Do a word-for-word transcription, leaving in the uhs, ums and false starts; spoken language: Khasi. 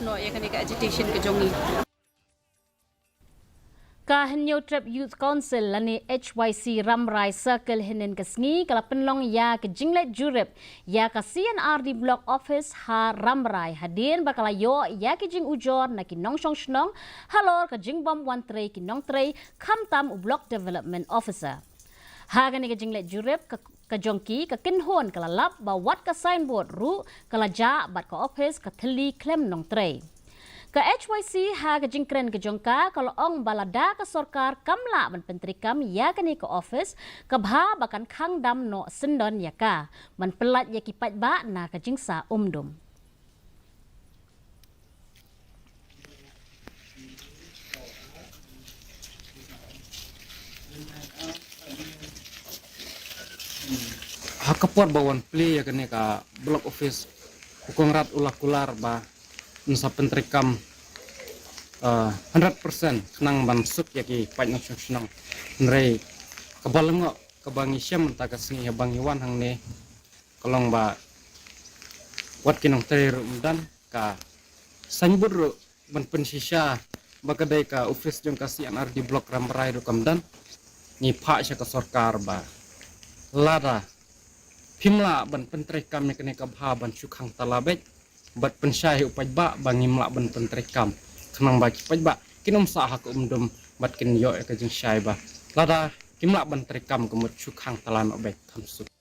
Noh ïa kane ka agitation ka jong ngi. Ka Hynñiewtrep Youth Council lane H Y C Rambrai Circle hynnin ka sngi ka la pynlong ïa ka jingleit jurip ïa ka C and R D Block Office ha Rambrai hadien ba ka la ïoh ïa ki jingujor na ki nongshong shnong halor ka jingbym wan trei ki nongtrei khamtam u Block Development Officer. Ha kane ka jingleit jurip ka, ka jong ki ka kynhun ka la lap ba wat ka signboard ruh ka la jah bad ka office ka thylli khlem nongtrei. Ka H Y C ha ka jingkren ka jong ka ka la ong ba lada ka sorkar kam lah ban pyntreikam ïa kane ka office ka bha ba kan khang dam noh syndon ïa ka ban pyllait ïa ki paidbah na ka jingsah um dum. Ha ka por ba wan plie ïa kane ka block office, u Conrad u la kular ba un sa pyntreikam, eh, hundred percent khnang ban suk ïa ki paid nongshong shnong. Hynrei kaba lyngngoh kaba ngi shem mynta ka sngi haba ngi wan hangne ka long ba wat ki nongtrei ruh ym don, ka signboard ruh ban pynshisha ba ka dei ka office jong ka C and R D Block Rambrai ruh kam don. Ngi phah sha ka sorkar ba lada phim lah ban pyntreikam ïa kane ka bha ban shu khang tala beit bad pynshai u paidbah ba ngim lah ban pyntreikam khnang ba ki paidbah kin ym sah ha ka um dum bad kin ïoh ïa ka jingshai ba lada kim lah ban treikam ka mut shu khang tala noh beit kham suk.